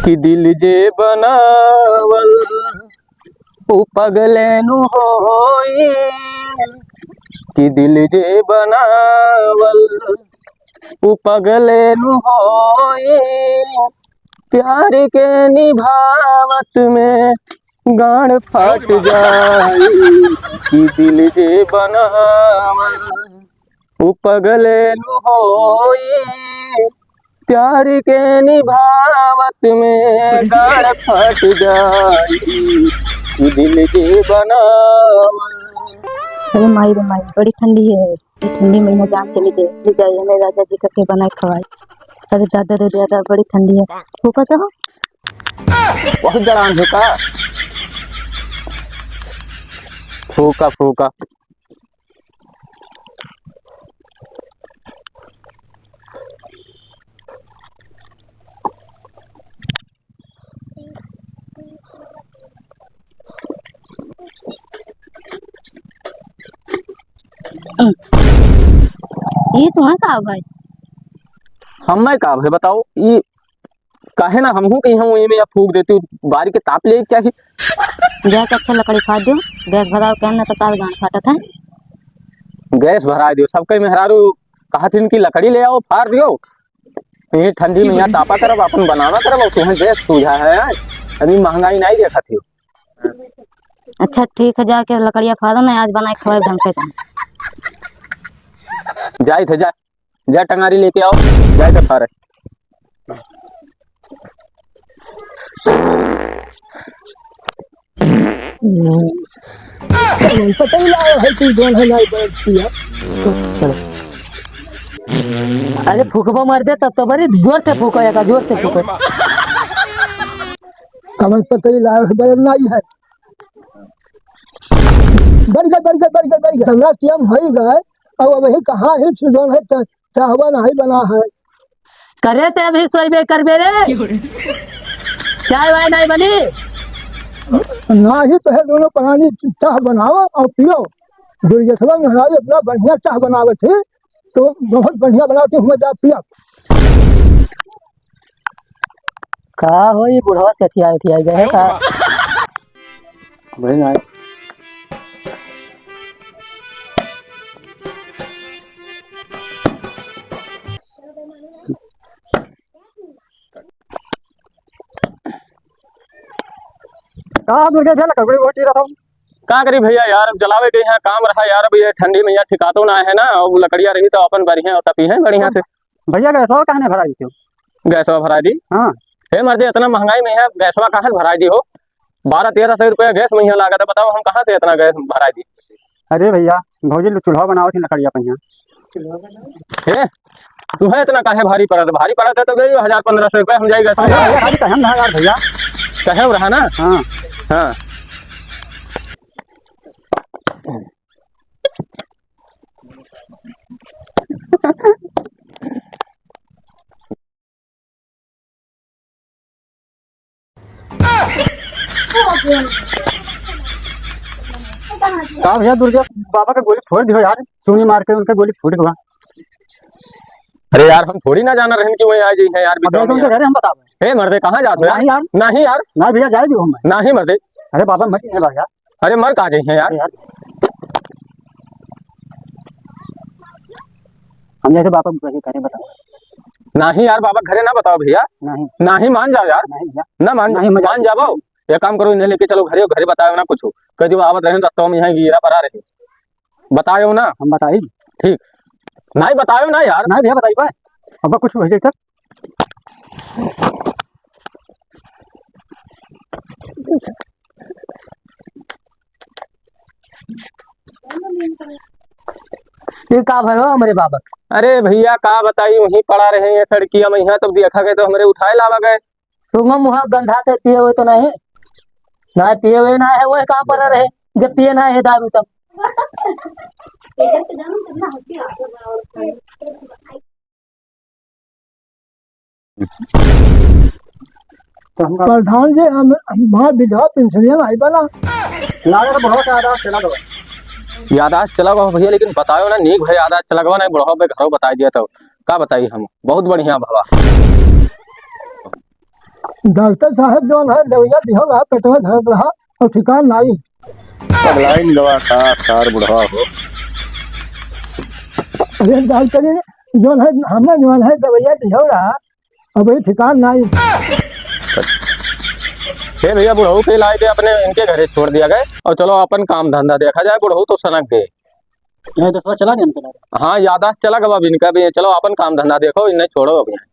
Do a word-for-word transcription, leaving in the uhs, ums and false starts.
कि दिल जे बनावल उ पगले नु होई, कि दिल जे बनावल उ पगले नु होई, प्यार के निभावत में गांड फाट जाई, कि दिल जे बनावल उ पगले नु होई, प्यार के निभावत में गाड़ फट जाई, उ दिल के बनावल। अरे माई रे माई, बड़ी ठंडी है, ये ठंडी महीना जान चली जाए, ले जाइए मेरे राजा जी का के बनाए खवाए। अरे दादा रे दादा, बड़ी ठंडी है, फूका तो हो। बहुत जड़ान हो का? फूका फूका। ये तो है का भाई? हमें का भाई बताओ, ये काहे ना हमहू कहीं हम इमे फूक देती, बारी के ताप ले चाही। गैस अच्छा लकड़ी फाड़ दो, गैस भराओ, कहन ना तो तार गांड फाटत है। गैस भरा दियो, सबके मेहरारू कहत हिन कि लकड़ी ले आओ, फाड़ दियो। ये ठंडी में यहाँ तापा करब, अपन बनावा करब, और तुम्हें गैस सूझा है। अभी महंगाई नहीं देखत हो। अच्छा ठीक है, जाके लकड़िया फाड़ो ना, आज बनाए खवाए ढंग से। जाइत है, जा। जा टंगारी लेके आओ, जाए तो फारे। पता ही लाओ है तू, जोन है ना, बैठ किया। चलो। अरे फूकबो मर दे तब तो बड़ी जोर से फूको, एका जोर से फूको। कमल पता ही लाओ है, बड़ा नाई है। बढ़ गए, बढ़ गए, बढ़ गए, बढ़ गए। गंगा टीएम हो ही गए, अब वही कहाँ है, जोन है, चाहवा नहीं बना है। करे ते अभी सोइबे करबे रे। चाय वाय नहीं बनी? नाही तो है, दोनों प्राणी चाह बनाओ और पियो। दुर्गेशवा मेहरारू अपना बढ़िया चाह बनावत है, तो बहुत बढ़िया बनावत है, हुआ जा पिया। का हो, ये बुढ़वा से अठिया उठिया गए है का? वही ना। का दुर्गेश भैया, लकड़ी वोटी रहा था? का करी भैया यार, अब जलावे के यहाँ काम रहा यार, अब ये ठंडी में यहाँ ठिकातो ना है ना, अब लकड़िया रही तो अपन बढ़िया तपी है बढ़िया से। भैया गैसवा काहे ना भराई क्यों? गैसवा भराई दी? हाँ। हे मर्दे, इतना महंगाई में यहाँ गैसवा काहे भराई दी हो? बारह तेरह सौ रुपया गैस में यहाँ लागत है, बताओ हम कहाँ से इतना गैस भराई दी? अरे भैया, भौजी लोग चूल्हा बनावत ही लकड़िया पे यहाँ। हे, तुम्हें इतना काहे भारी पड़त? भारी पड़त है तो दे दो हजार पन्द्रह सौ रुपया, हम जाई गैस में। अरे भैया, अभी कहम ना यार भैया। कहे रहा ना? हाँ। हाँ। का भैया दुर्गा बाबा का गोली फोड़ दियो यार, चूनी मार के उनका गोली फूट गवा। अरे यार, हम थोड़ी ना जाना रहन कि वहीं आ जाई है यार, अब बिचवा में उनके यार। घरे हम बतावे। ए मर्दे, कहाँ जात हो यार? नहीं यार। नहीं यार। ना भैया, जाए दियो हम। नहीं मर्दे। अरे बाबा मत नहीं यार। अरे मर का जाई है यार। अरे यार। हम जैसे बाबा के घरे बताओ। नहीं यार, बाबा घरे ना बताओ भैया। नहीं। नहीं, मान जाओ यार। नहीं भैया। ना मान, नहीं, मजाक मान जाओ। एक काम करो, इन्हें लेके चलो घरे, घरे बताओ ना कुछ। कह दियो आवत रहे, रास्ता में यहाँ गिरा पड़ा रहे। बताओ ना। हम बताई। ठीक। नहीं बताओ ना यार। नहीं भैया, बताई बा। अब कुछ हो जाए तब। ये का भयो हमरे बाबा? अरे भैया, का बताई, वहीं पड़ा रहे ये सड़किया में, यहाँ तब देखा गए तो हमरे उठाए लावा गए। सुंगा मुहा गंधा से पिए हुए तो नहीं? ना पिए हुए ना है, वही कहाँ पड़ा रहे, जब पिए ना है दारू तब। तो हम प्रधान जी, हम, हमार विधवा पेंशनिया नहीं बना। लागत बहुत याददाश्त चला गवा। याददाश्त चला गवा भैया, लेकिन बतायो ना, नीक भई याददाश्त चला गवा, नहीं बुढ़वा पे घरो बताई दिया तो का बताई हम, बहुत बढ़िया भवा। डॉक्टर साहब जौन है दवाइया दिहल रहा, पेटवा धरत रहा और ठिकान नाई। पगलाइन गवा का सार बुढ़वा हो। अरे डॉक्टर जी, जौन है हमने जौन है दवाइया दिहल रहा, अब ये ठिकान नाई। हे भैया, बुढ़ऊ के लाए के अपने इनके घरे छोड़ दिया गए और चलो अपन काम धंधा देखा जाए, बुढ़ऊ तो सनक गए। नहीं, दसवा चला गया इनका? हाँ, याददाश्त चला गवा अब इनका भी। चलो अपन काम धंधा देखो, इन्हें छोड़ो अब यहाँ।